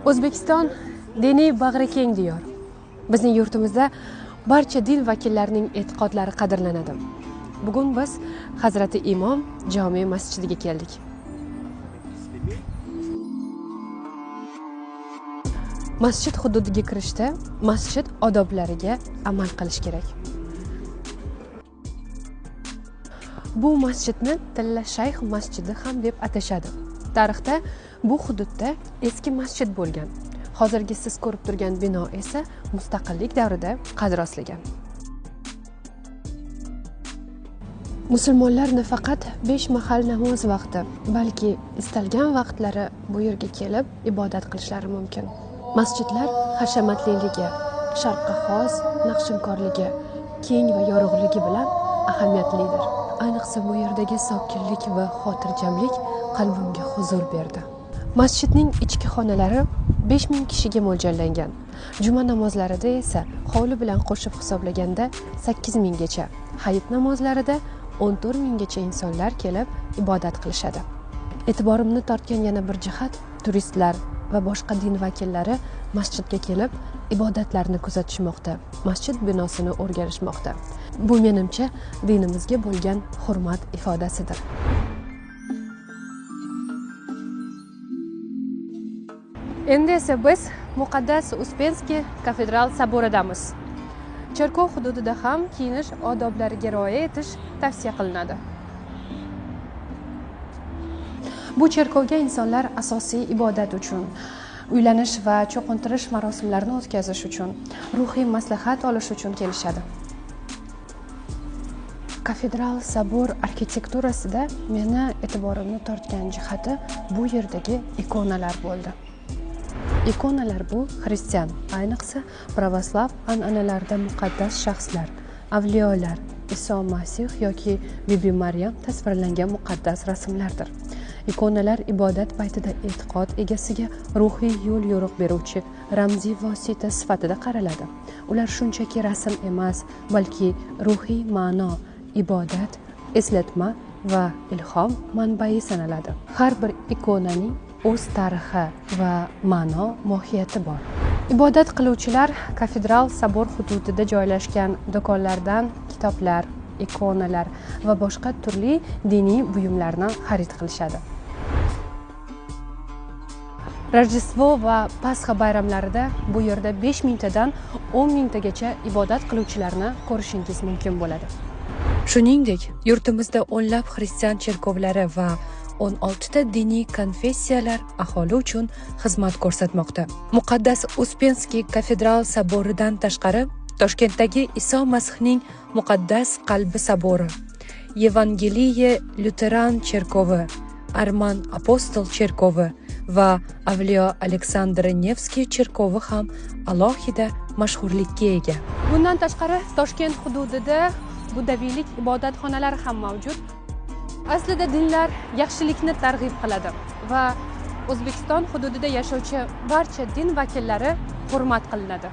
O'zbekiston diniy bag'rikeng diyor. Bizning yurtimizda barcha din vakillarining e'tiqodlari qadrlanadi. Bugun biz Hazrati Imom jome masjidiga keldik. Masjid hududiga kirishda masjid odoblariga amal qilish kerak. Bu masjidni Tilla Shayx masjidi ham deb atashadi. Tarixda bu hududda eski masjid bo'lgan. Hozirgi siz ko'rib turgan bino esa mustaqillik davrida qad rostlagan. Musulmonlar nafaqat 5 mahal namoz vaqti, balki istalgan vaqtlari bu yerga kelib ibodat qilishlari mumkin. Masjidlar hashamatliligi, sharqqa xos naqshinkorligi, keng va yorug'ligi bilan ahamiyatlidir. Ayniqsa bu yerdagi sokinlik va xotirjamlik qalbimga huzur berdi. Masjidning ichki xonalari 5000 kishiga mo'ljallangan. Juma namozlarida esa hovli bilan qo'shib hisoblaganda 8000 gacha, hayit namozlarida 14 minggacha insonlar kelib ibodat qilishadi. E'tiborimni tortgan yana bir jihat turistlar va boshqa din vakillari masjidga kelib ibodatlarni kuzatishmoqda, masjid binosini o'rganishmoqda. Bu menimcha dinimizga bo'lgan hurmat ifodasidir. Endi esa biz muqaddas Uspenskiy kafedral soboridamiz. Cherkov hududida ham kiyinish odoblariga rioya etish tavsiya qilinadi. Bu cherkovga insonlar asosiy ibodat uchun, uylanish va cho'qintirish marosimlarini o'tkazish uchun, ruhiy maslahat olish uchun kelishadi. Kafedral sobor arxitekturasida meni e'tiborimni tortgan jihati bu yerdagi ikonalar bo'ldi. Ikonalar bu xristian, ayniqsa pravoslav an'analarida muqaddas shaxslar, avliyolar, Iso Masih yoki Bibi Maryam tasvirlangan muqaddas rasmlardir. Ikonalar ibodat paytida e'tiqod egasiga ruhiy yo'l yo'riq beruvchi ramziy vosita sifatida qaraladi. Ular shunchaki rasm emas, balki ruhiy ma'no, ibodat, eslatma va ilhom manbai sanaladi. Har bir ikonaning o'z tarixi va ma'no mohiyati bor. Ibodat qiluvchilar kafedral sobor hududida joylashgan do'konlardan kitoblar, ikonalar va boshqa turli diniy buyumlarni xarid qilishadi. Rojdestvo va Pasxa bayramlarida bu yerda 5 mingtadan 10 mingtagacha ibodat qiluvchilarni ko'rishingiz mumkin bo'ladi. Shuningdek, yurtimizda o'nlab xristian cherkovlari va 16 ta diniy konfessiyalar aholi uchun xizmat ko'rsatmoqda. Muqaddas Uspenskiy kafedral soboridan tashqari Toshkentdagi Iso Masihning muqaddas qalbi sobori, Yevangeliya Luteran cherkovi, Arman apostol cherkovi va Avliyo Aleksandr Nevskiy cherkovi ham alohida mashhurlikka ega. Bundan tashqari Toshkent hududida buddaviylik ibodatxonalari ham mavjud. Aslida dinlar yaxshilikni targ'ib qiladi va O'zbekiston hududida yashovchi barcha din vakillari hurmat qilinadi.